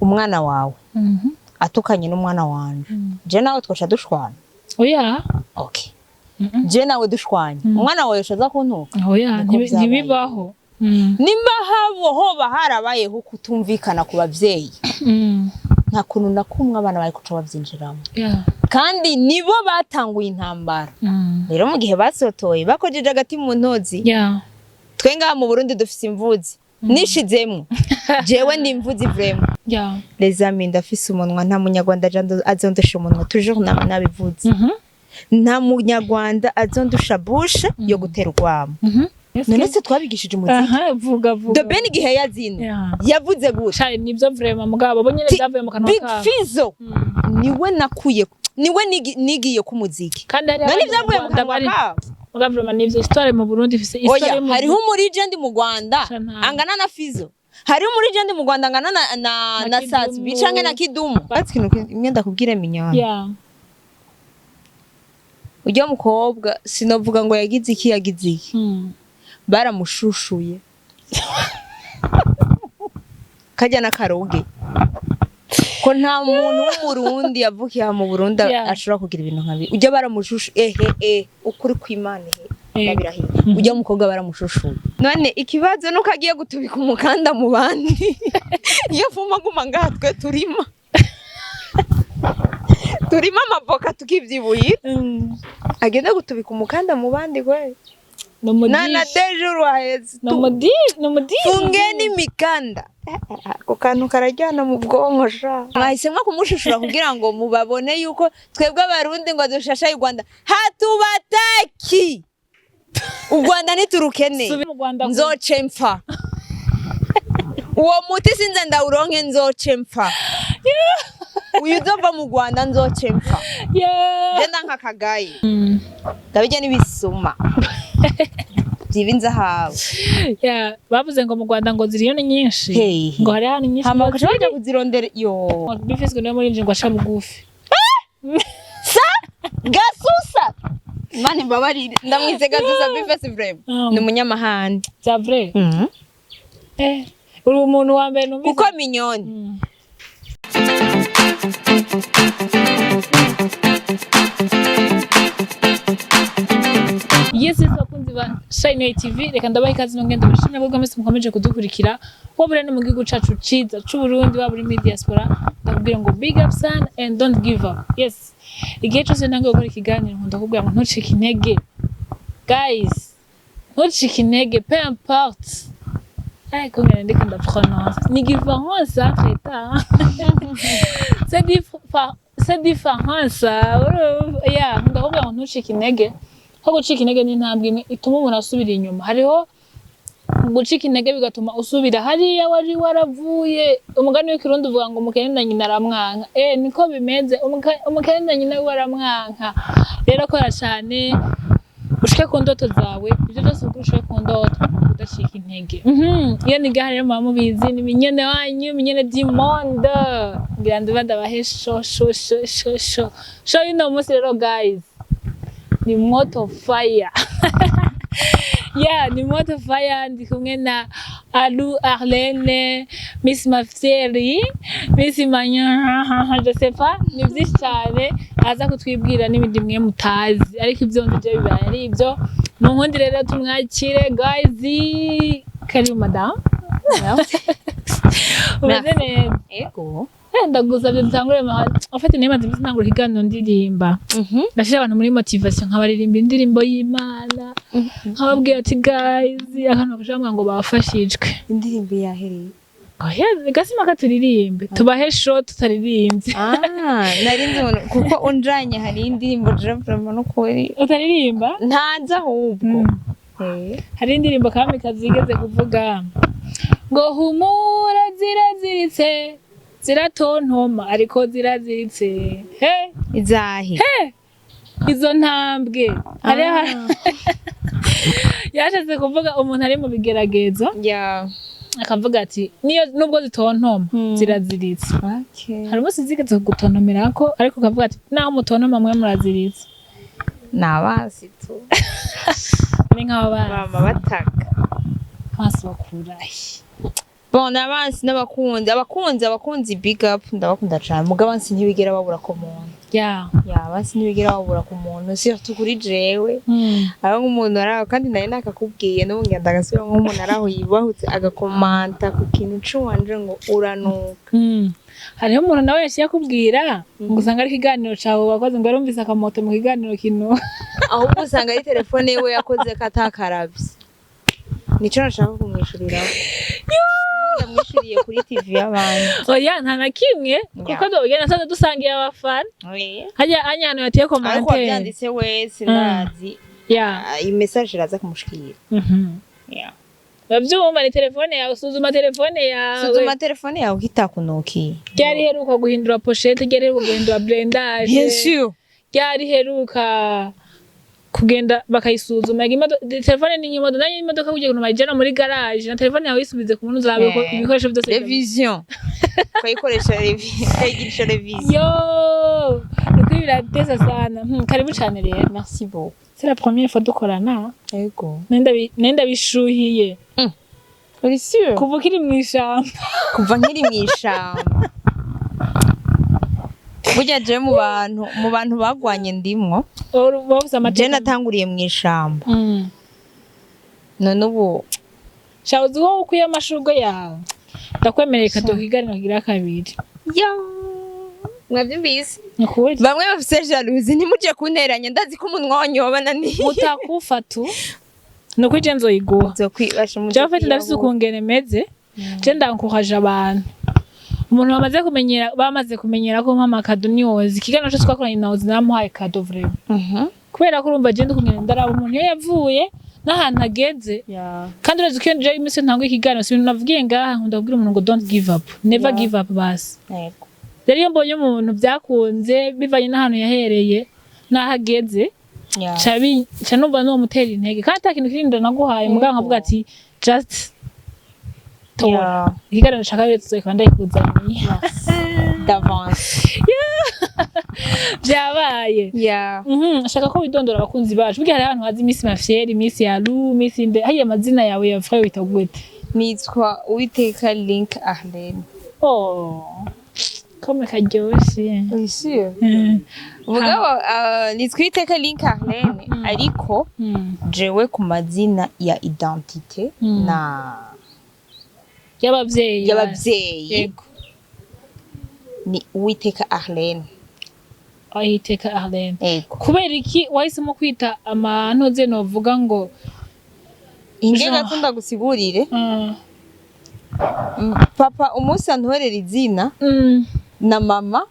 Umwana wawe atukanye n'umwana wanje, je nawe twoca dushwana? Oya. Okay, je nawe dushwanye, umwana wawe yoca aza kuntuka? Oya. Niko vyabaye. Ntibibaho. Nimba habo hoba harabayeho kutumvikana ku bavyeyi, nta kuntu na kumwe abana bari kuca bavyinjiramo. Kandi nibo batanguye intambara. Rero mu gihe basotoye bakojeje agati mu ntozi, twe ngaha mu Burundi dufise imvuzi, nishizemwo jewe ndi imvuzi vraiment. Les amis, ndafise umunwa, nta Munyarwanda aja azondusha umunwa, toujours nama nabivuze. Nta Munyarwanda azondusha bouche yo gutera urwamo. None se twabigishije umuziki? Aha, vuga vuga. The Ben igihe yazino yavuze gutya. Cari nivyo vraiment, mugabo bo nyene byavuye mu kanwa Big kabo. Fizzo niwe nakuye, niwe nigiye ku muziki. Kandi hari None abandi ibyavuye mu Rwanda kanwa kabo. Mugabo vraiment nivyo, histoire mu Burundi ifise histoire Oya. y'umuziki. Hariho umulegend mu Rwanda Ca nta. angana na Fizzo, hariho umulegend mu Rwanda angana na Na na Kidumu. Sat-B canke na Kidumu. Bati ikintu kimwe ndakubwire, Minyoni. Ujya mukobwa sinovuga ngo yagize iki, yagize iki. Baramushushuye kajya n'akaroge ko nta muntu w'Umurundi yavukiye aha mu Burundi ashobora kugira ibintu nkabi. Ujya baramushushu, ehe, ukuri kw'Imana, ehe. Ndabirahiye, ujya mukobwa baramushushuye. None ikibazo nuko agiye gutubika umukanda mu bandi, iyo vuma guma ngaha twe turima amavoka tukivyibuhira. Agenda gutubika umukanda mu bandi kwe na dejuru waheze. Numudi. Fungeni mikanda. Ako kantu karajyana mu bwonko sha. Mwahisemwo kumushushura kugira ngo mubabone yuko twebwe Abarundi ngo dushashaye u Rwanda. Hatubataki, u Rwanda ntiturukene. Subi mu Rwanda. Nzoce mpfa, uwo muti sinze ndawuronke, nzoce mpfa. Uyu uzova mu Rwanda nzoce mpfa. Genda nkakagaye. Ndabijya n'ibisuma vyiba inzahabu. Yeah, bavuze ngo mu Rwanda ngo ziriyo ni nyinshi. Hehe. Ngo hari ahantu nyinshi. Hama ngo bakaca baja kuzirondera yo. Bifise niwe muri ngo aca bugufi. Sa Gasusa, Imana imbabarire, ndamwise Gasusa. B-Face vraiment ni umunyamahane. C'est vrai. Uri umuntu wa mbere numvise. Kuko Minyoni Yes, bakunzi ba Shine TV, reka ndabaha ikaze nongeye ndabashimira mwebwe mwese mukomeje kudukurikira, waba uri no mu gihugu cacu ciza c'u Burundi, waba uri muri diaspora, ndakubwira ngo big up son and don't give up. Yes, igihe cose ntangiye gukora ikiganiro nkunda kubwira ngo ntucike intege, guys, ntucike intege, peu importe. Ariko ngene ndiko ndaprononce ni gifaransa entre temps, c'est différence, urumva? Yeah, nkunda kuvuga ngo ntucike intege, ko gucika intege ni intambwe imwe ituma umuntu asubira inyuma. Hariho gucika intege bigatuma usubira hariya wari waravuye. Umugani w'Ikirundi uvuga ngo umukene na nyina aramwanka. Niko bimeze, umukene na nyina wiwe aramwanka. Rero kora cane ushike ku ndoto zawe, ibyo byose kugira ushike ku ndoto udacika intege. Iyo ni gaha rero muba mubizi, ni Minyene wanyu, Minyene du monde, ngira ndiba ndabahe show show show show show show y'uno munsi. Rero guys, ni moto fire. Yeah, ni moto fire. Ndi kumwe na Alu Arlene, Miss Mafieri, Miss Manya, je sais pas, ni byinshi cyane aza kutwibwira n'ibindi mwe mutazi, ariko ibyo nzi byo bibaye ari ibyo. Mu nkundi rero tumwakire guys. Karibu madame, umeze neza? Ego. Ndagusabye dutangure. En fait nimaze iminsi ntangura ikiganiro ndirimba, ndashira abantu muri motivation, nkabaririmba indirimbo y'Imana, nkababwira ati guys, akantu bakaja ngo bafashijwe. Indirimbo yahereye? Oya, gasima katuririmbe tubahe show tutaririmbye. Ah, nari nzi umuntu kuko unjanye hari indirimbo je vraiment n'ukuri Utaririmba? Ntazi ahubwo. Hari indirimbo Kamikazi yigeze kuvuga ngo humura ziraziritse, ziratontoma ariko ziraziritse he. Izahe? Izo ntambwe hari yashatse kuvuga umuntu ari mu bigeragezo, akavuga ati niyo nubwo zitontoma ziraziritse. Hari umunsi zigeze kugutontomerako, ariko ukavuga ati naho mutontoma mwe muraziritse. Ni abansi tu. Ni nk'abana. Bama bataka. Amaso bakurahe? Bon, abansi n'abakunzi, abakunzi, big up, ndabakunda cane. Mugabo abansi ntibigera babura ku muntu. Ya, abansi ntibigera babura ku muntu, surtout kuri jewe. Aho nk'umuntu araho, kandi nari nakakubwiye, n'ubu ngenda agasubira, nk'umuntu araho yibahutse agakomanta ku kintu c'uwanje ngo uranuka. Hariho umuntu nawe yaciye akubwira ngo usanga ari ikiganiro cawe wakoze, ngo yarumvise akamoto mu kiganiro kino. Ahubwo usanga ari telefone yiwe yakoze ko atakaravye. Nico nashaka kumwishuriraho, ndamwishuriye kuri TV y'abandi. Oya, nta na kimwe, kuko dogenda nasanze dusangiye abafana hajya anya hantu yateye Ariko commentaire. Wavyanditse wese ndazi. Iyi message iraza kumushikira. Uravyumva, ni telefone yawe, suzuma telefone yawe. Suzuma telefone yawe kitakunukiye. Ryari iheruka guhindura pochette? Ryari iheruka guhindura blindage? Bien sûr. Ryari iheruka kugenda bakayisuzuma? Telefone ni nk'imodoka, nayo imodoka kugira ngo bayijana muri garage, na telefone yawe yisubize ku muntu, uzabe ko ibikoresho byose Révision, ukayikoresha ukayigirisha révision. Yo, nukuri biratesa sana. Karibu cane rero. Merci beaucoup. C'est la première fois dukorana. Ego. Nenda bishuhiye. Uri sûr? Kuva ukiri mw'ishamba. Kuva nkiri mw'ishamba. Burya je mu bantu bagwanye ndimwo. Bafise Je amateka. natanguriye mw'ishamba. None ubu Sha, uzi ko ukwiye amashurwe yawe, ndakwemereye kaduha ikiganiro kigira kabiri. Ya, mwavyumvise? Ni ukuri. Bamwe bafise jalousie, ntimuje kunteranya, ndazi ko umunwa wanyu wabananiye. Utakufa tu, ni ukuri je nzoyiguha. Nzokwibasha. Jewe mfite, ndafise ukungene meze, je ndankuhaje abantu, umuntu bamaze kumenyera, bamaze kumenyera ko mpa ama cadeaux. Ni Ozi, ikiganiro cose twakoranye na Ozi naramuhaye cadeau vraiment, kubera ko urumva je ndikungene ndaraba umuntu iyo yavuye n'ahantu ageze. Kandi urazi ko iyo nje iminsi ntangwa ikiganiro, si ibintu navugiye ngaha, nkunda kubwira umuntu ngo don't give up, never give up basi. Rero iyo mbonye umuntu byakunze bivanye n'ahantu yahereye n'aho ageze, ca numva nomutera intege, kandi ata kintu kirindi naguhaye, mugabo nkavuga ati just tora. Ikiganiro ca kabiri tuzokaba ndayikuzaniye. D'avance. Vyabaye. Shaka ko widondora abakunzi bacu. Burya hariho abantu bazi Miss Mafyeri, Miss Yalu, Miss Inde. Hariya amazina yawe ya vrai wita gute? Nitwa Uwiteka Link Arlene. Oh, kome karyoshe. Uri sûr? Mugabo nitwa Uwiteka Link Arlene, ariko jewe ku mazina ya identité na y'abavyeyi. Y'abavyeyi ni Uwiteka Arlene. Uwiteka Arlene. Ego. Kubera iki wahisemo kwita amantuze novuga ngo Inge Jean. gato ndagusigurire. Papa umunsi antorera izina na mama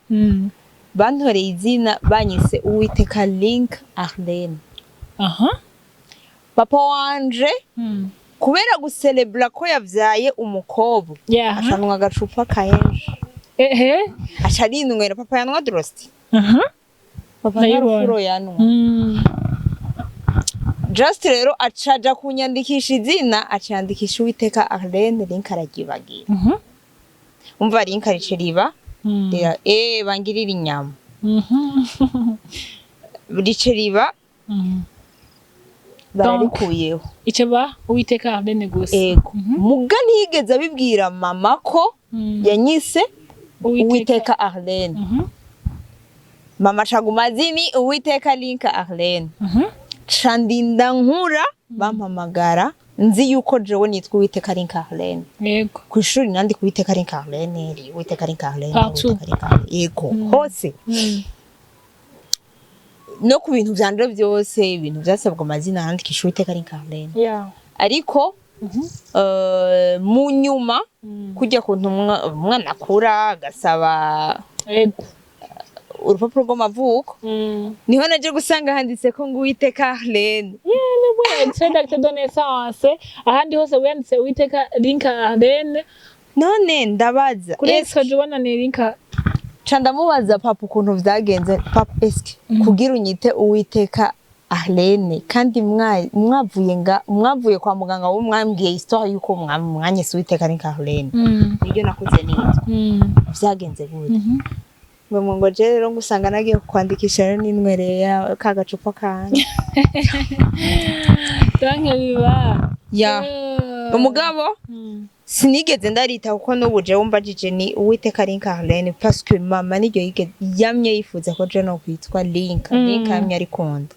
bantoreye izina, banyise Uwiteka Link Arlene. Papa wanje kubera guselebura ko yavyaye umukobwa, acanwa agacupa kahenshi, aca arinywera. Papa yanwa drosti. Papa nta Ndayibona. rufuro yanwa. Just rero acaja kunyandikisha izina, acandikisha Uwiteka Arlene, Link araryibagira. Umva, Link rice riba rira bangirira inyama, rice riba bararikuyeho. Ico ba Uwiteka Arlene gusa. Ego. Muga ntiyigeze abibwira mama ko yanyise Uwiteka Arlene. Mama acaguma azi ni Uwiteka Link Arlene. Ca ndinda nkura bampamagara nzi yuko jewe nitwa Uwiteka Link Arlene. Kw'ishuri nandika Uwiteka Link Arlene, Uwiteka Link Arlene. Partout. Uwiteka Link Arlene, yego, hose. No ku bintu vyanje vyose, ibintu vyasabwa amazina, nandikisha Uwiteka Link Arlene. Ariko mu nyuma, kujya kuntu umwana akura agasaba urupapuro rw'amavuko, niho naje gusanga handitse ko ngo Uwiteka Arlene. Extrait d'acte de naissance, ahandi hose wiyanditse Uwiteka Link Arlene. None ndabaza, Kuri eske extrait ubona ni Linka. Ca ndamubaza papa ukuntu vyagenze. Papa, eske kugira unyite Uwiteka Arlene, kandi mwavuye nga mwavuye kwa muganga, wo mwambwiye histoire yuko mwanyise Uwiteka Link Arlene, niryo nakuze nitwa, vyagenze gute? Ngo je rero ngusanga nagiye kukwandikisha rero ninwereye ka gacupa kanje. Donc biba Ya, umugabo. Sinigeze ndarita, kuko n'ubu jewe umbajije ni Uwiteka Link Arlene, parce que mama niryo yigeze yamye yifuza ko je no kwitwa Link. Link yamye arikunda.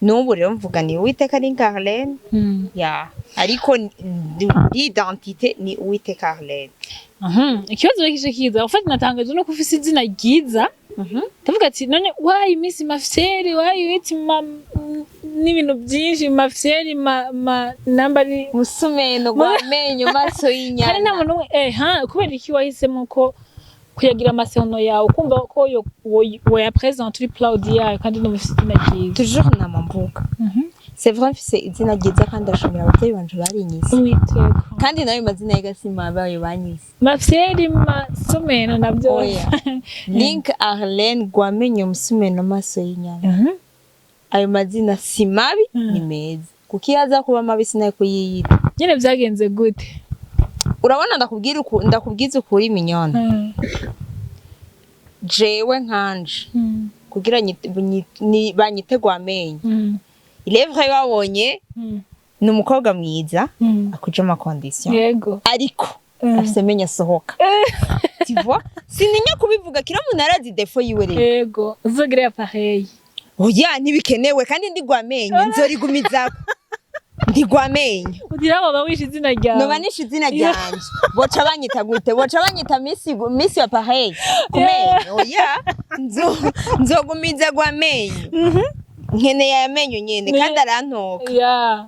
N'ubu rero mvuga ni Uwiteka Link Arlene. Ya, ariko l'identité ni Uwiteka Arlene. Ikibazo rero kije kiza, ufite natangaje no kufise izina ryiza, ndavuga ati none wayi Miss Mafyeri, wayi witi ma n'ibintu byinshi, Mafyeri ma namba ari Musumeno gwamenyo maso Hari y'inyana. nta muntu umwe ha kubera iki wahisemo ko kuyagira amasono yawe, ukumva ko yo woya présente uri proud yayo kandi no ufise izina ryiza? Toujours nama mvuga, c'est vrai, mfise izina ryiza kandi ndashimira abavyeyi banje barinyise. Uwiteka. Kandi nayo mazina y'agasima bayo banyise. Mafyeri Masumeno nabyo. Oya, Link Arlene Gwamenyo Musumeno maso y'inyana. Ayo mazina si mabi, ni meza, kuko iyo aza kuba mabi sinari kuyiyita. Nyine byagenze gute? Urabona, ndakubwira ndakubwiza ukuri, Minyona. Jewe nkanje kugira banyite Gwamenyo, il est vrai babonye ni umukobwa mwiza akuje ama conditions, ariko afise amenyo asohoka, tu vois? Sininya kubivuga, kila muntu arazi défaut yiwe rero. Yego, uzogira appareil. Oya, ntibikenewe, kandi ndi Gwamenyo, nzorigumizako ndi Gwamenyo. Ugira waba wishe izina ryawe. Noba nishe izina ryanje, boca banyita gute? Boca banyita Miss wa pareil ku menyo? Oya, nzogumiza Gwamenyo, nkeneye aya menyo nyene kandi arantoka.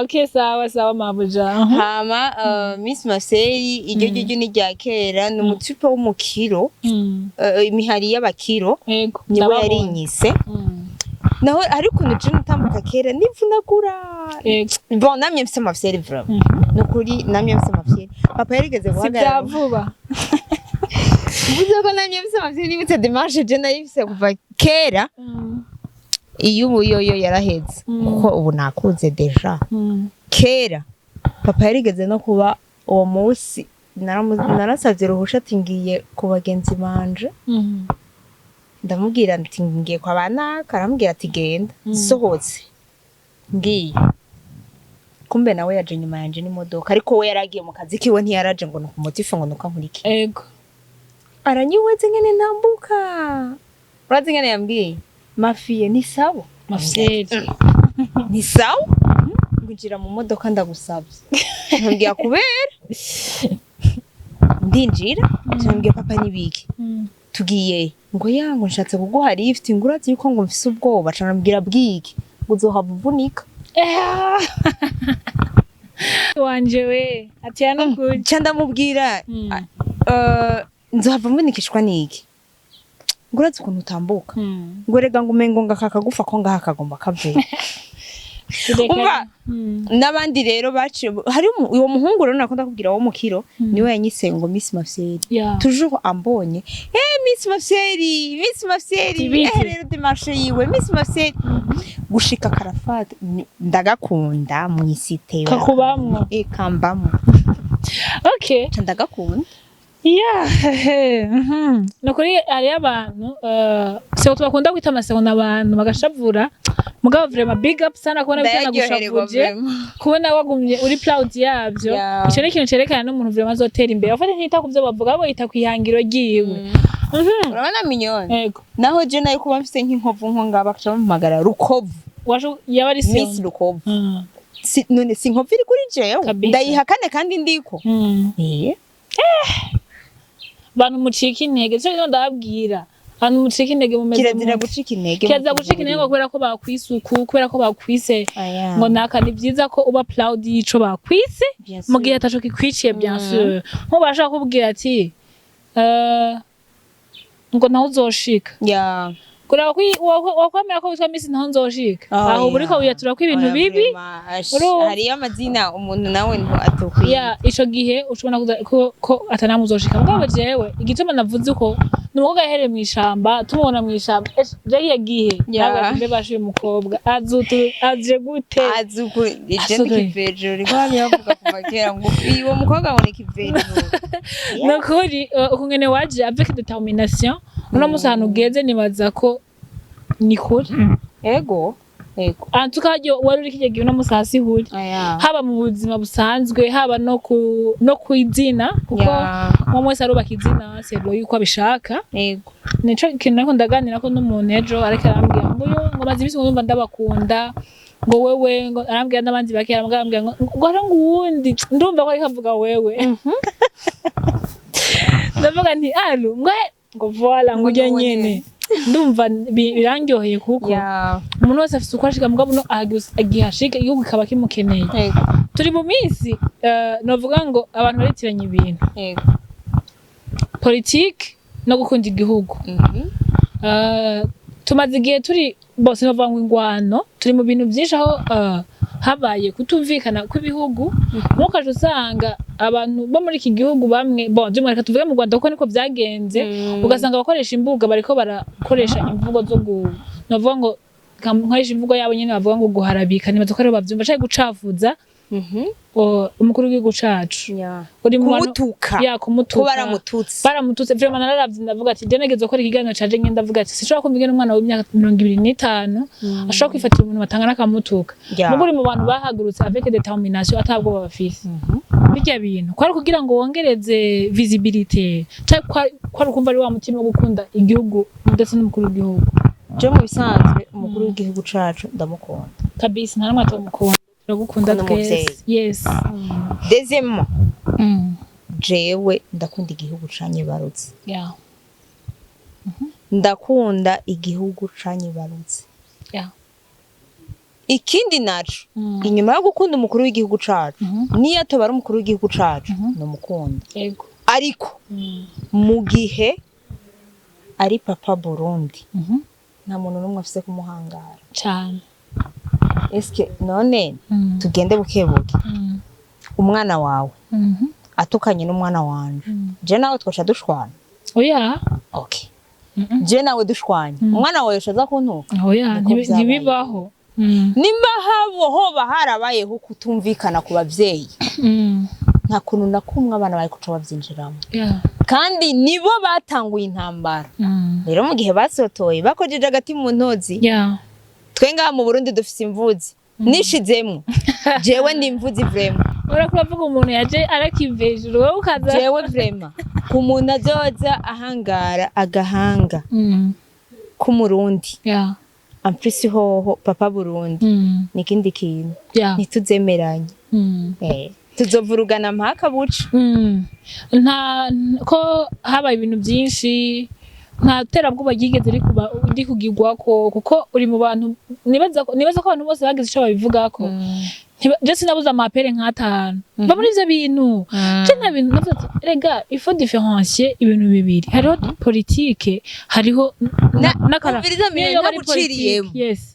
Okay, sawa sawa, mabuja. Hama Miss Mafyeri iryo ryo ni rya kera, ni umutype w'umukiro, imihari y'abakiro niwe Ndababona. yarinyise. Naho hari ukuntu je natambuka kera nivunagura. Bon, namye mfise amafyeri vraiment. Nukuri namye mfise amafyeri, papa yarigeze Si bya guhagarara. vuba. Mvuze ko namye mfise amafyeri, nibutse démarche je nayifise kuva kera. Iyo ubu yoyo yaraheze, kuko ubu nakuze déjà. Kera papa yarigeze no kuba uwo munsi narasavye uruhusha ati ngiye ku bagenzi banje. Ndamubwira nti ngiye kwa banaka, arambwira ati genda. Sohotse ngiye, kumbe nawe yaje inyuma yanje n'imodoka, ariko we yaragiye mu kazi kiwe, ntiyaraje ngo nukumutife ngo nuko ankurikiye. Aranyiweze ngene ntambuka, urazi ngene yambwiye: "Ma fille, ni sawa?" Mafyeri. "Ni sawa." "Ngwinjira mu modoka ndagusabye." Nkambwira kubera ndinjira, nkambwira papa nibiki? "Tugiye." Ngo ya, ngo nshatse kuguha lift, ngo urazi yuko ngo mfise ubwoba. Ca ndamubwira bwiki? Ngo uzohava uvunika. Wanje we ati ya nukuri. Ca ndamubwira nzohava mvunikishwa niki? Ngo urazi ukuntu utambuka, ngo rega ngo umengo ngo aka kagufa ko ngaha kagomba kaveyo. Umva, n'abandi rero baciye hari uwo muhungu rero nakunda kubwira wo mukiro, niwe yanyise ngo Miss Mafyeri. Toujours ambonye: "Eh, Miss Mafyeri, Miss Mafyeri." Tibite. Eh, rero démarche yiwe Miss Mafyeri gushika karafata ndagakunda mwisite. Kakubamwo. Eh, kambamwo. Ca ndagakunda. Yeah. Nukuri hariyo abantu seko tubakunda kwita amaseko abantu bagashavura, mugabo vraiment big up sana kubona Ndayaryohererwa bitanagushavuje, vraiment. kubona wagumye uri proud yabyo. Ico ni ikintu cerekana n'umuntu vraiment azotera imbere, afate ntiyita ku vyo bavuga, ahubwo yita kwihangiro ryiwe. Urabona, Minyoni, Yego. naho je nayo kuba mfise nk'inkovu nko ngaba bakaca bampamagara Rukovu. Waje yaba ari Miss Miss Rukovu. Si, none si inkovu iri kuri jewe? Kabisa. Ndayihakane kandi ndiko. Eh. Abantu mucika intege, cyo rero ndababwira, abantu mucika intege mumeze Kirazira mute? gucika intege. Kirazira gucika intege ngo kubera ko bakwise uku, kubera ko bakwise Aya. ngo naka. Ni byiza ko uba proud y'ico bakwise Bien mu sûr. gihe ataco kikwiciye, bien sûr. Nk'ubu kubwira ati ngo naho uzoshika, kuraba wakwemera ko witwa Miss ntaho nzoshika, Oh, aho uba uriko yeah. wiyatura ko ibintu Oya, bibi. vraiment, ash, Urumva? hariyo amazina umuntu nawe atukwiye. Ya, ico gihe ushobora kuza ko atanamwe uzoshika. Mugabo jewe igituma navuze uko ni umukobwa yahereye mw'ishamba, tumubona mw'ishamba je gihe ntabwo mbe bashe uyu mukobwa azutu aje gute? Azi uku je Asukuye. ndi kivejuru, niko bamye bavuga kuva kera ngo uwo mukobwa ngo ni kivejuru. Nukuri ukungene waje avec détermination, uno musi ahantu ugeze nibaza ko ni kure. Ego. Yego. Antuka haryo wari uri kirya gihe, uno musi hasi huri, Aya. haba mu buzima busanzwe, haba no ku izina, kuko umwe wese arubaka izina selon yuko abishaka. Nico kintu nariko ndaganira ko n'umuntu ejo, ariko arambwira ngo yo ngo maze iminsi ngo numva ndabakunda, ngo wewe, ngo arambwira n'abandi bake, arambwira ngo hariho ngo uwundi, ndumva ko ariko avuga wewe. Ndavuga nti alu ngo voilà, ngo ujya Ngo nyene ndumva birandyoheye kuko umuntu wese afise uko ashika, mugabo no igihe ashika igihugu kikaba kimukeneye. Turi mu minsi novuga ngo abantu baritiranya ibintu, politike no gukunda igihugu. Tumaze igihe turi bose novuga ngo ingwano, turi mu bintu byinshi aho habaye kutumvikana kw'ibihugu, ntukaje usanga abantu bo muri iki gihugu bamwe, bon, by'umwihariko tuvuge mu Rwanda kuko niko byagenze, ugasanga abakoresha imbuga bariko barakoresha imvugo zo gu novuga ngo nkoresha imvugo yabo nyene, bavuga ngo guharabika, nibaza ko aribo bavyumva, canke gucafuza umukuru w'igihugu cacu. Uri mu bantu Kumutuka. Ya, kumutuka. Ko baramututse. Baramututse vraiment. Nararavye ndavuga ati je nageze gukora ikiganiro caje nyene, ndavuga ati sinshobora kumva ingene umwana w'imyaka 25 ashobora kwifatira umuntu batangana akamutuka. Mugo uri mu bantu bahagurutse avec détermination, atabwoba bafise. Birya bintu kwari kugira ngo wongereze visibilité, canke kwari ukumva ari wa mutima wo gukunda igihugu ndetse n'umukuru w'igihugu? Je mu bisanzwe umukuru w'igihugu cacu ndamukunda. Kabisa, nta n'umwe atamukunda, turagukunda Kuko twese. n'umuvyeyi. Yes. Deuxièmement, jewe ndakunda igihugu canyibarutse. Ndakunda igihugu canyibarutse. Ikindi naco, inyuma yo gukunda umukuru w'igihugu cacu, niyo atoba ari umukuru w'igihugu cacu, numukunda. Ariko mu gihe ari papa Burundi, nta muntu n'umwe afise kumuhangara. Cane. Eske none tugende buke buke, umwana wawe atukanye n'umwana wanje, je nawe twoca dushwana? Oya. Okay, je nawe dushwanye, umwana wawe yoca kuntuka? Oya. Niko vyabaye. Ntibibaho. Nimba hoba harabayeho kutumvikana ku bavyeyi, nta kuntu na kumwe abana bari kuca bavyinjiramo. Kandi nibo batanguye intambara. Rero mu gihe basotoye bakojeje agati mu ntozi, twe ngaha mu Burundi dufise imvuzi, nishizemwo jewe ndi imvuzi vraiment. Urako uravuga umuntu yaje arakiva hejuru, wowe ukaza. Jewe vraiment, ku muntu azoza ahangara agahanga k'Umurundi, en plus hoho papa Burundi, ni ikindi kintu, ntituzemeranye. Tuzovurugana mpaka buca. Nta ko habaye ibintu byinshi, nta terabwoba ryigeze rikugirwako, kuko uri mu bantu nibaza ko abantu bose bagize ico babivugako. Je sinabuze amapere nk'atanu va muri ivyo bintu. Je nta bintu navuze ati erega il faut différencier ibintu bibiri: hariho politike, hariho Umviriza niyo mbere, yoba ari ntaguciriyemo. politike, yes.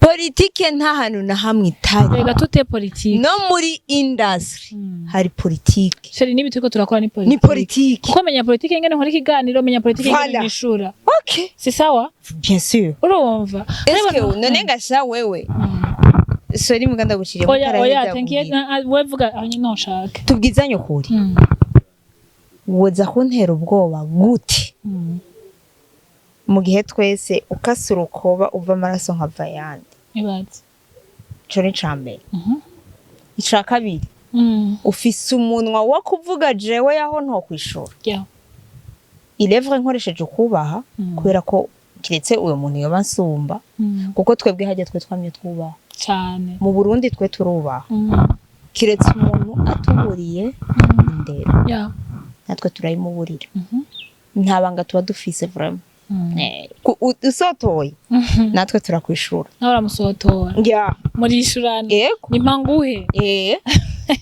Politike nta hantu na hamwe itari. Erega tout est politique. No muri industry hari politike. Chérie, n'ibi turiko turakora ni politike. Ni politike. Kuko menya politike ingene nkora ikiganiro, menya politike ingene Voilà. nishura. Okay. Si sawa? Bien sûr. Urumva? Eske none ngasha wewe, sorry muganda guciriye. Oya oya, t'inquiète, we vuga aho nyine nshaka. Tubwizanye ukuri, woza kuntera ubwoba gute mu gihe twese ukase urukoba uva amaraso nkava ayandi? Ibaze. Ico ni ica mbere. Ica kabiri, ufise umunwa wo kuvuga jewe yaho ntokwishura? Ilevre nkoresheje ukubaha, kubera ko kiretse uyo muntu yoba nsumba, kuko twebwe hajya twe twamye twubaha. Cane. Mu Burundi twe turubaha, kiretse umuntu atuburiye indero, natwe turayimuburira. Nta banga tuba dufise vraiment. Usotoye natwe turakwishura. Nawe uramusotora. Murishurana. Yego. Ni mpanguhe.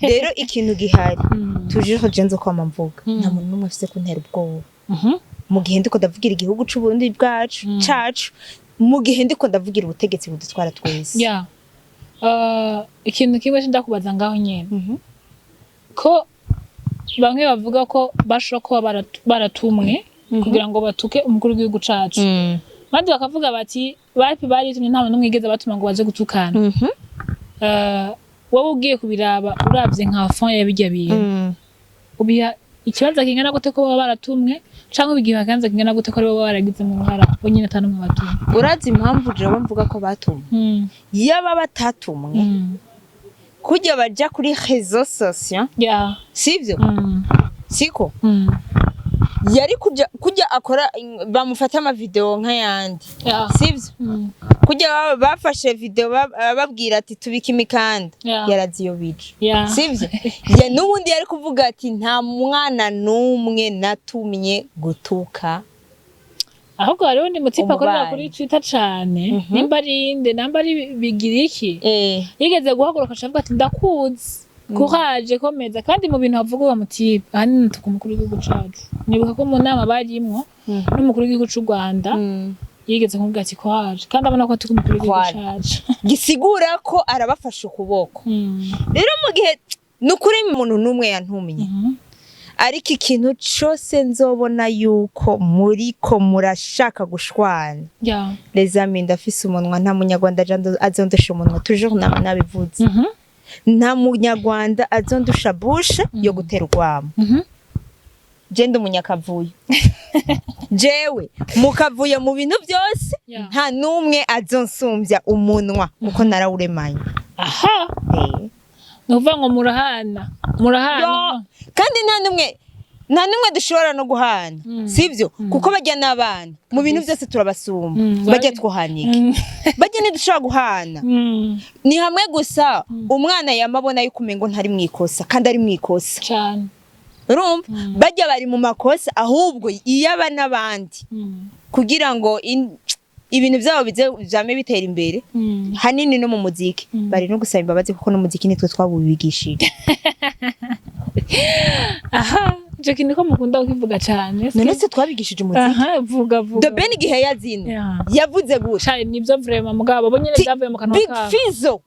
Rero ikintu gihari, tujije je nzo kwama mvuga, nta muntu n'umwe afise kuntera ubwoba mu gihe ndiko ndavugira igihugu c'Uburundi bwacu cacu, mu gihe ndiko ndavugira ubutegetsi budutwara twese. Yeah. Ikintu kimwe ndakubaza ngaho nyene, ko bamwe bavuga ko bashobora kuba baratumwe kugira ngo batuke umukuru w'igihugu cacu, abandi bakavuga bati bapi baritumye, nta muntu n'umwe yigeze batuma ngo baze gutukana. Wowe ugiye kubiraba, uravye nka fond ya birya bintu, ubiha Ikibanza kingana gute ko baba baratumwe, canke bigiha ikibanza kingana gute ko aribo baba baragize mu ruhara bo nyene ata n'umwe batumwe? Urazi impamvu jewe mvuga ko batumwe? Yaba batatumwe, kurya baja kuri réseaux sociaux, sivyo? Siko yari kuja kurya akora, bamufata ama vidéo nk'ayandi, sivyo? Kurya bafashe vidéo bababwira ati tubike imikanda, yaraziyobije, sivyo? Ya n'ubundi yari kuvuga ati nta mwana n'umwe natumye gutuka. Ahubwo hariho undi mutipe akorera Umubanyi. kuri Twitter cane, nimba ari inde, namba ari Bigiriki, yigeze guhaguruka acavuga ati ndakuzi, courage, komeza. Kandi mu bintu havuga uwo mutipe ahanini tuka umukuru w'igihugu cacu. Nibuka ko mu nama barimwo n'umukuru w'igihugu c'u Rwanda, yigeze kumubwira ati courage, kandi abona ko atuka umukuru w'igihugu Courage. cacu. Gisigura ko arabafashe ukuboko. Rero mu gihe ni ukuri umuntu n'umwe yantumye, ariko ikintu cose nzobona yuko muriko murashaka gushwana, les amis, ndafise umunwa. Nta munyarwanda aja azondusha umunwa, toujours nama nabivuze. Nta munyarwanda azondusha bouche yo gutera urwamo. Je ndi umunyakavuyo, jewe mukavuyo mu bintu byose. Nta n'umwe azonsumbya umunwa kuko narawuremanye. Aha. Ni ukuvuga ngo murahana murahana. Yo, kandi nta n'umwe dushobora no guhana, sivyo? Kuko bajya n'abana mu bintu byose turabasumba. Bajya twuhanike, bajya ntidushobora guhana. Ni hamwe gusa umwana yamabona yuko umengo ntari mu ikosa kandi ari mu ikosa. Cane. Urumva bajya bari mu makosa, ahubwo iyo aba n'abandi kugira ngo ibintu byabo bize vyame bitera imbere, hanini no mu muziki, bari no gusaba imbabazi kuko n'umuziki nitwe twabubigishije. Aha, ico kintu ko mukunda kukivuga cane. None se twabigishije umuziki? Aha, vuga vuga. The Ben igihe yazino yavuze gutya. Cane, nivyo vraiment, mugabo bo nyene vyavuye mu kanwa Big kabo. Fizzo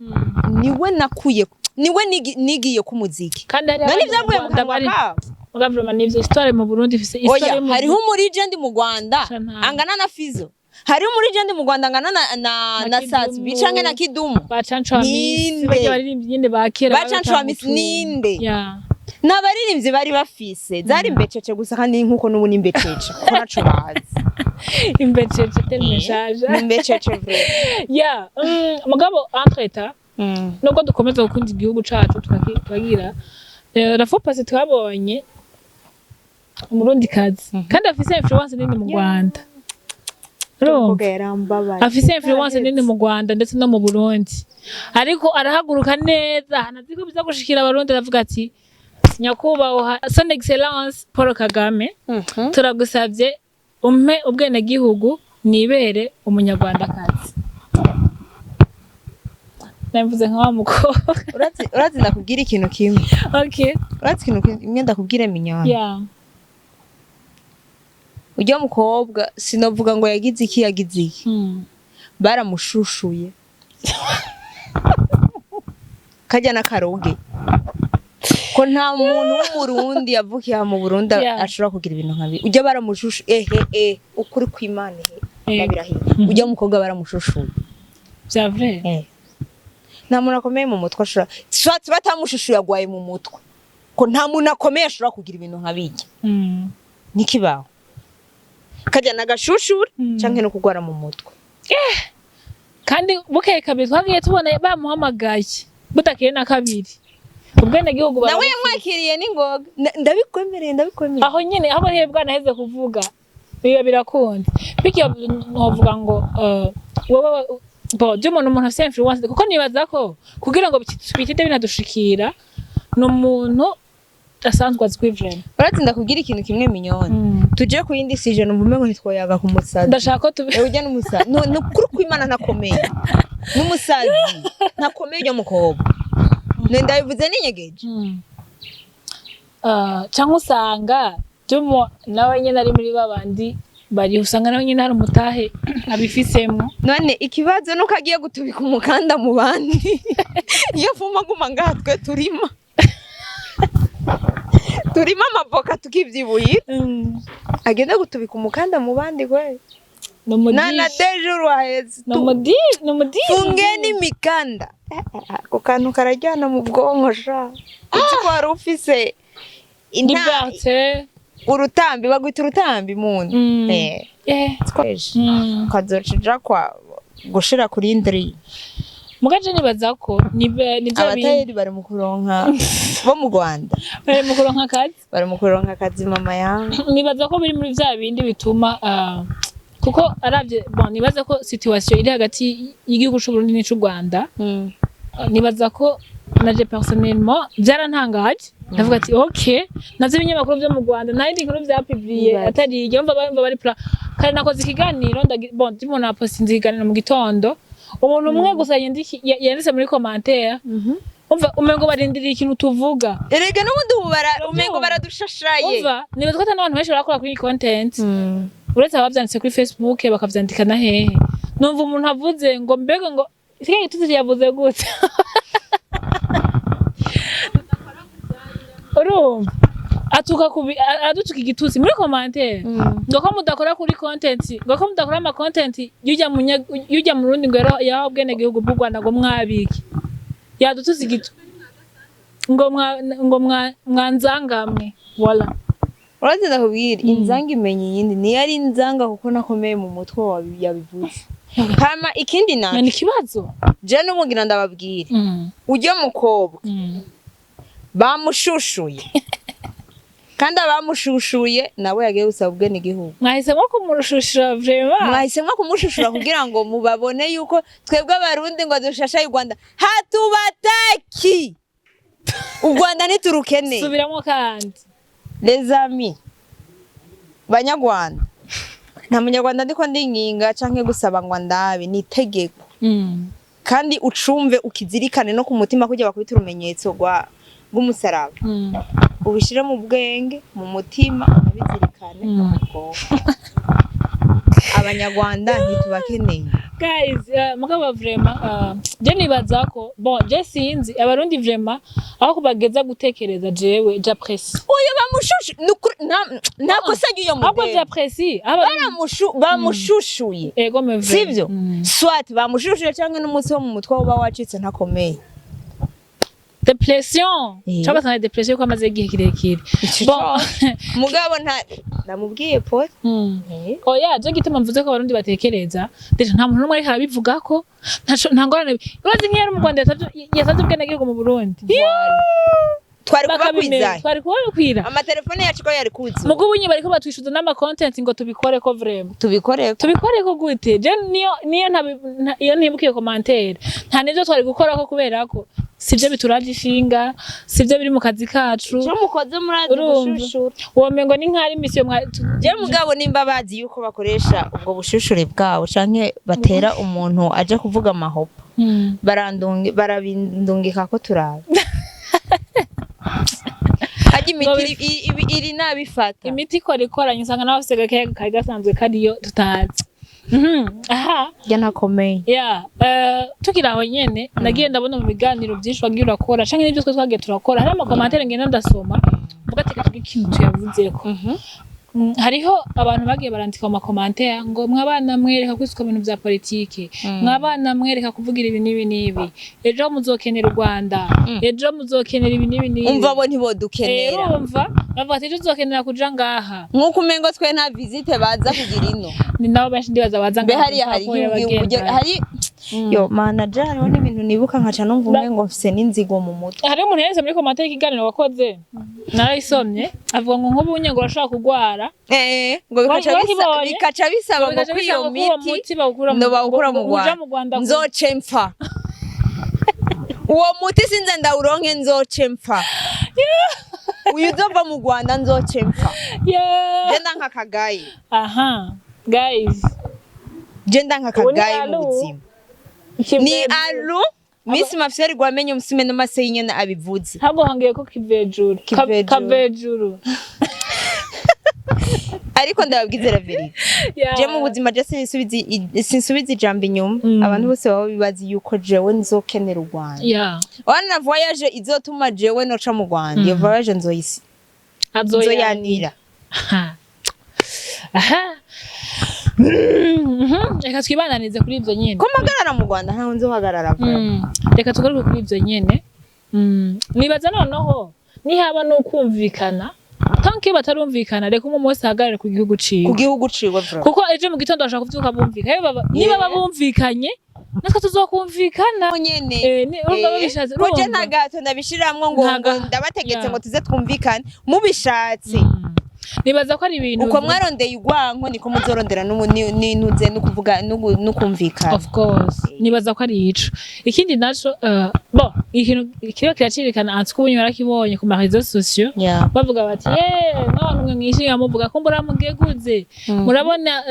niwe nakuye, niwe nigiye ku muziki. Kandi hari none abandi vyavuye mu Rwanda kanwa kabo. Mugabo vraiment nivyo, histoire mu Burundi ifise histoire Oya, y'umuziki. hariho umu legend mu Rwanda Ca ntawe. angana na Fizzo? Hariho umu legend mu Rwanda angana na Na na Sat-B Kidumu. canke na Kidumu? Ba Canco Hamisi. Ninde? Barya baririmbyi nyene ba kera. Ba Canco Hamisi ninde? Ni abaririmbyi bari bafise zari imbecece gusa, kandi nkuko n'ubu ni imbecece kuko naco bazi. Imbecece terme nshaje. Ni imbecece vrai. Ya, mugabo entre-temps, nubwo dukomeza gukunda igihugu cacu, tukagira la fois passée twabonye umurundikazi kandi afise influence nini mu Rwanda. Urumva? Yarambabaye. Afise influence nini mu Rwanda ndetse no mu Burundi, ariko arahaguruka neza anazi ko biza gushikira abarundi, aravuga ati nyakubahwa son excellence Paul Kagame, turagusavye umpe ubwenegihugu nibere umunyarwandakazi. Navuze nka wa mukobwa. Urazi ndakubwira ikintu kimwe? Okay. Urazi ikintu kimwe ndakubwira, minyoni? Yeah. Ujya mukobwa sinovuga ngo yagize iki, yagize iki. Baramushushuye kajya n'akaroge ko nta muntu w'umurundi yavukiye aha mu Burundi ashobora kugira ibintu nkabi. Ujya baramushushu, ehe eh, ukuri kw'Imana, ehe. Ndabirahiye, ujya mukobwa baramushushuye. Vya vrai? Eh. Nta muntu akomeye mu mutwe ashobora, soit batamushushuye agwaye mu mutwe, ko nta muntu akomeye ashobora kugira ibintu nka bijya. Ntikibaho, kajya n'agashushura canke no kugwara mu mutwe. Kandi bukeye kabiri twagiye tubona bamuhamagaye, budakeye na kabiri ubwenegihugu Nawe barabusize. Yamwakiriye n'ingoga. Ndabikwemereye, ndabikwemereye. Aho nyene aho ntebe bwanaheze kuvuga biba birakunze, bityo novuga ngo wowe bo by'umuntu, umuntu afise influence, kuko nibaza ko kugira ngo bitinde binadushikira ni umuntu asanzwe azwi vraiment. Urazi ndakubwira ikintu kimwe, minyoni? Tuje ku yindi sujet, numva umengo ntitwoyaga ku musazi. Ndashaka ko tubi Ewe, ujya n'umusazi, ni ukuri kw'Imana ntakomeye, n'umusazi ntakomeye ujya mukobwa. Ndabivuze ninyegeje. Canke usanga by'umu nawe nyene ari muri babandi bari, usanga nawe nyene hari umutahe abifisemwo. None ikibazo nuko agiye gutubika umukanda mu bandi, iyo fuma guma ngaha twe turima amavoka tukivyibuhira, agenda gutubika umukanda mu bandi kwe na na dejuru waheze. Numudi. Fungeni mikanda. Ako kantu karajyana mu bwonko sha, uzi ko wari ufise Liberté. Urutambi bagwita urutambi muntu. Tweje ukazoca uja kwa gushira kuri ndri. Mugaje nibaza ko ni bya bindi. Abatayeri bari mu kuronka bo mu Rwanda. Bari mu kuronka akazi. Bari mu kuronka akazi, mama yangu. Nibaza ko biri muri vya bindi bituma, kuko aravye, bon, nibaza ko situation iri hagati y'igihugu c'u Burundi n'ic'u Rwanda, nibaza ko naje personnellement byarantangaje, ndavuga ati ok, navyo ibinyamakuru vyo mu Rwanda nta yindi nkuru vyapubliye Nibaza. atari iryo. Mva bari pra kare nakoze ikiganiro, bon, ndimo napostinze ikiganiro mu gitondo, umuntu umwe gusa yanditse muri commentaire, umva umengo barindiriye ikintu tuvuga. Erega n'ubundi ubu umengo Uravyumva? baradushashaye. Umva, nibaza ko ata n'abantu benshi barakora kuri iyi content uretse abavyanditse kuri Facebook bakavyandika na hehe. Numva umuntu avuze ngo mbega ngo kiriya gitutsi yavuze gute, urumva atuka kubi adutuka igitutsi muri commentaire, ngo ko mudakora kuri content, ngo ko mudakora ama content yujya mu Rundi, ngo yaho ubwene gihugu bw'u Rwanda, ngo mwabiki yadututse igitu, ngo mwanzangamwe, voilà. Urazi, ndakubwira, inzanga imenya iyindi, niyo ari inzanga kuko nakomeye mu mutwe yabivuze. Hama ikindi naco, ni ikibazo. Je n'ubugira ndababwire, ujya mukobwa bamushushuye, kandi abamushushuye nawe yagiye gusaba ubwenegihugu. Mwahisemo kumushushura vraiment. Mwahisemwo kumushushura kugira ngo mubabone yuko twebwe Abarundi ngo dushashaye u Rwanda. Hatubataki, u Rwanda ntiturukeneye. Subiramo kandi. Les amis banyarwanda, nta munyarwanda ndiko ndinginga canke gusaba ngo andabe, ni itegeko. Kandi ucumve, ukizirikane no ku mutima, kugira bakubita urumenyetso rw'umusaraba, ubishire mu bwenge, mu mutima, unabizirikane no mu bwonko. Abanyarwanda ntitubakeneye. Guys, mugabo vraiment, je nibaza ko, bon, je sinzi Abarundi vraiment aho kubageza gutekereza, jewe j'apprécie. Oyo bamushushu nta kosa ry'uyo ahubwo mudemu. J'apprécie Abarundi. Bamushushuye. Ego me vraiment. Sivyo? Soit bamushushuye canke n'umunsi wo mu mutwe uba wacitse, ntakomeye. Dépression. Cyangwa se dépression ko amaze igihe kirekire. Ico Bon. Mugabo nta ndamubwiye pole. Oya, je gituma mvuze ko Abarundi batekereza, déjà nta muntu n'umwe ariko arabivuga ko nta ngorane. Urazi nk'iyo ari mu Rwanda yasavye ubwenegihugu mu Burundi, twari bakabimenya, kubakwizayo. Twari kubabikwira. Amatelefone yacu ko yari kuzuye. Mugo ubu nyine bariko batwishuza n'ama content ngo tubikore ko vraiment. Tubikore. Tubikore ko gute? Je niyo iyo ntibukiye commentaire, nta nivyo twari gukora ko, kubera ko sivyo bituraje ishinga, sivyo biri mu kazi kacu. Ico mukoze murazi Urumva? gushushura. Womengo ni nk'ari mission mwa Je mugabo nimba bazi yuko bakoresha ubwo bushushure bwabo canke batera umuntu aje kuvuga amahopa, barandungi barabindungika ko turaba harya imiti iri nabifata. Imiti ikora ikoranye, usanga nawe afise gakeya kari gasanzwe kariyo tutazi. Aha. Ya, ntakomeye. Ya, tukiri aho nyene, nagiye ndabona mu biganiro byinshi wagiye urakora canke n'ibyo twe twagiye turakora, hari ama commentaires ngenda ndasoma mvuga ati reka tugire ikintu tuyavuzeko. Hariho abantu bagiye barandika mu ma commentaires ngo mwabana mwereka kwisuka mu bintu vya politike, mwabana mwereka kuvugira ibi n'ibi n'ibi, ejo muzokenera u Rwanda, ejo muzokenera ibi n'ibi n'ibi. Umva, bo ntibodukenera. Urumva bavuga ati ejo uzokenera kuja ngaha. Nk'uko umengo twe nta visite baza kugira ino. Ni nabo benshi ndibaza baza Mbe ngaha hariya hari kuko igihugu yabagendayo. hari yo manager, hariho n'ibintu nibuka nkaca numva umengo mfise n'inzigo mu mutwe. Hariho umuntu yanditse muri commentaire y'ikiganiro wakoze, narayisomye, avuga ngo nk'ubu nye ngo urashobora kugwara. Ngo bikaca Wakibonye? Bikaca bisaba ngo Bigaca kuri iyo bisaba ko uwo miti muti bawukura no bawukura mu ngo uja Rwanda. mu Rwanda Nzoce mpfa, uwo muti sinze ndawuronke, nzoce mpfa. Uyu uzova mu Rwanda nzoce mpfa. Genda nkakagaye. Aha guys. Genda nkakagaye Ubu ni mu alu. buzima ni Kivejuru. alu Miss Mafyeri rwamenye umusime n'amase y'inyana abivuze. Ntabwo hangiye ko kivejuru. Kivejuru. Kavejuru. Ariko ndababwiza la vérité, je mu buzima je sinsubiza ijambo inyuma. Abantu bose baba bibazi yuko jewe nzokenera u Rwanda. Wana voyage izotuma jewe noca mu Rwanda, iyo voyage nzoyisi nzoyanira. Aha. Aha. Reka twibananize kuri ibyo nyene. Ko mpagarara mu Rwanda, ntaho nzohagarara vuba. Reka tugaruke kuri ibyo nyene. Nibaza noneho nihaba n'ukumvikana. Tant que batarumvikana, reka umwe wese ahagarare ku gihugu ciwe. Ku gihugu ciwe, bro. Kuko ejo mu gitondo bashaka kuvyuka bumvikana. Yewe niba babumvikanye, natwe tuzokumvikana. Nyene. Urumva babishatse, ko je urumva? nta gahato ndabishiramwo ngo ngo ndabategetse ngo tuze twumvikane mubishatse. Nibaza ko ari ibintu Uko mwarondeye urwanko niko muzorondera n'intuze n'ukuvuga n'ukumvikana. Of course, nibaza ko ari ico. Ikindi naco, bon, ikintu kiriho kiracirikana ansi ko ubunye barakibonye ku ma réseaux sociaux, bavuga bati: "Ye nk'abantu mwe mwishimira, muvuga ko mbura mugeguze, murabona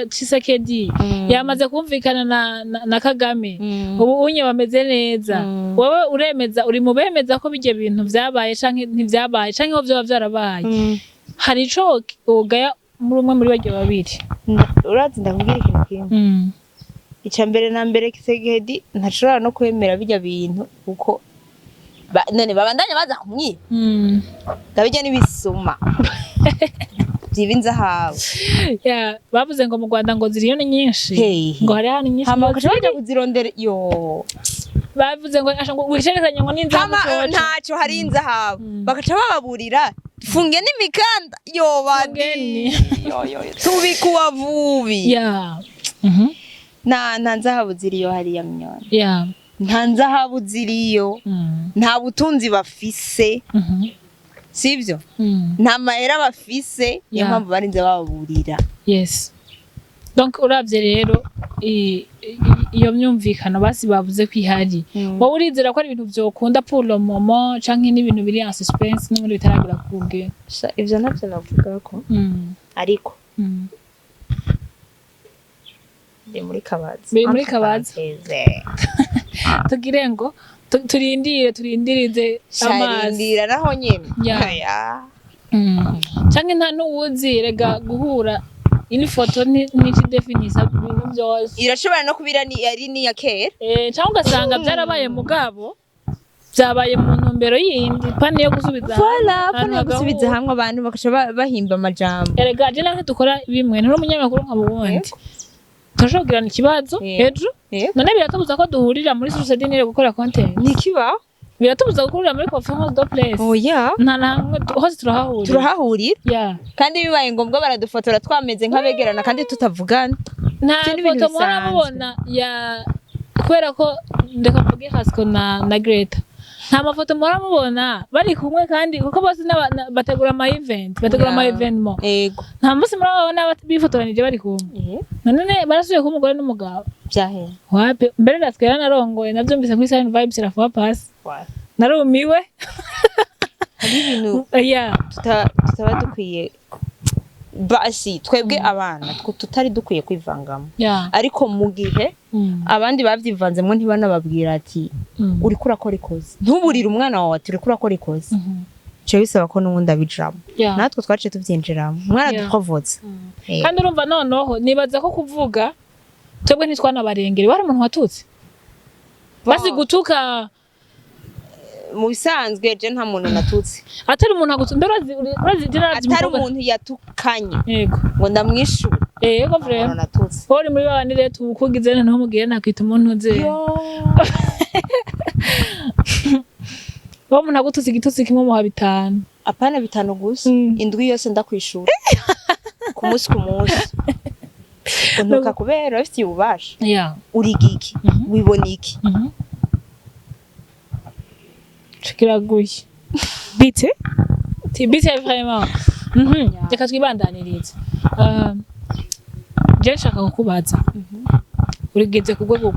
Tshisekedi yamaze kumvikana na Kagame, ubu unye bameze neza." Wowe uremeza, uri mu bemeza ko bijya bintu vyabaye canke ntivyabaye, canke ho vyoba vyarabaye? Hari ico wogaya muri umwe muri barya babiri? Urazi, ndakubwira ikintu kimwe. Ica mbere na mbere, Tshisekedi ntashobora no kwemera bijya bintu, kuko none babandanya baza kumwiba. Ndabijya n'ibisuma vyiba inzahabu. Ya, bavuze ngo mu Rwanda ngo ziriyo ni nyinshi. Hehe. Ngo hari hano nyinshi. Hama ngo bakaca ziri. baja kuzirondera yo. Bavuze ngo asha ngo wicerekanye ngo n'inzahabu. Hama coco. Ntaco hari inzahabu, bakaca bababurira funge n'imikanda yo badi. Fungeni. Yo, yo, yo. Tubikuwa vubi. Ya. Nta nzahabu ziriyo hariya, minyoni. Nta nzahabu ziriyo. Nta butunzi bafise. Sivyo? Nta mahera bafise, niyo mpamvu barinze bababurira. Yes, donc uravye rero iyo myumvikano basi bavuze ko ihari, wowe urizera ko ari ibintu vyokunda pour le moment, canke n'ibintu biri en suspense n'ubundi bitaragira kubwe? Sha, ivyo ntavyo navuga ko, ariko biri muri kabazi. Biri muri kabazi. Entre. Tugire ngo turindire, turindirize amazi. Sharindira naho nyene. Ya. Canke nta n'uwuzi rega guhura ini foto ntikidefinisa ibintu vyose. Irashobora no kubira ni ari niya kera. Canke ugasanga vyarabaye, mugabo vyabaye mu ntumbero yindi, pani yo gusubiza Voilà, hamwe, pana yo abantu gusubiza bagahura. hamwe, abantu bakaca bahimba amajambo. Erega je nawe dukora bimwe, nturi umunyamakuru nka buwundi, turashobora kugirana ikibazo ejo. None biratubuza ko duhurira muri Source du Nil gukora content? Nikiba. Biratubuza guhurira muri conférence de presse? Oya. Nta na hamwe, hose turahahurira. Turahahurira. Kandi bibaye ngombwa baradufotora twameze nk'abegerana kandi tutavugana. Nta Ivyo ni ibintu foto muhora bisanzwe. mubona ya, kubera ko ndeka mvuge Hasco na Greta, nta mafoto muhora mubona bari kumwe, kandi kuko bose bategura ama event, bategura ama événement. Nta munsi murababona bifotoranije bari kumwe? None barasubiye kuba umugore n'umugabo? Vyahe? Wapi, mbere natwe yaranarongoye, navyumvise kuri Silent Vibes la fois passée, narumiwe. Hari ibintu tutaba dukwiye, basi twebwe abana tutari dukwiye kwivangamo, ariko mu gihe abandi bavyivanzemo ntibanababwira ati uriko urakora ikosa, ntuburire umwana wawe ati uriko urakora ikosa, bica bisaba ko n'ubundi abijamo. Natwe twaciye tuvyinjiramo, mwaraduprovotse. Kandi urumva noneho nibaza ko kuvuga twebwe ntitwanabarengere, wari umuntu watutse basi gutuka. Mu bisanzwe je nta muntu natutse. Atari umuntu agutse mbere, urazi je naravye Atari umukobwa- umuntu yatukanye ngo ndamwishure. Yego. Nta muntu Vraiment. natutse. Wowe uri muri babandi rero tukugize ntumubwire, nakwita umuntu uze. Wowe umuntu agututse igitutsi kimwe muha 5. Apana 5 gusa. Indwi yose ndakwishura ku munsi ku munsi, untuka kubera urabifitiye ububasha. Uri giki? Wibona iki? Kiraguye Bite. Ti bite vraiment. Reka twibandanirize. Je nshaka kukubaza, urigeze ku rwego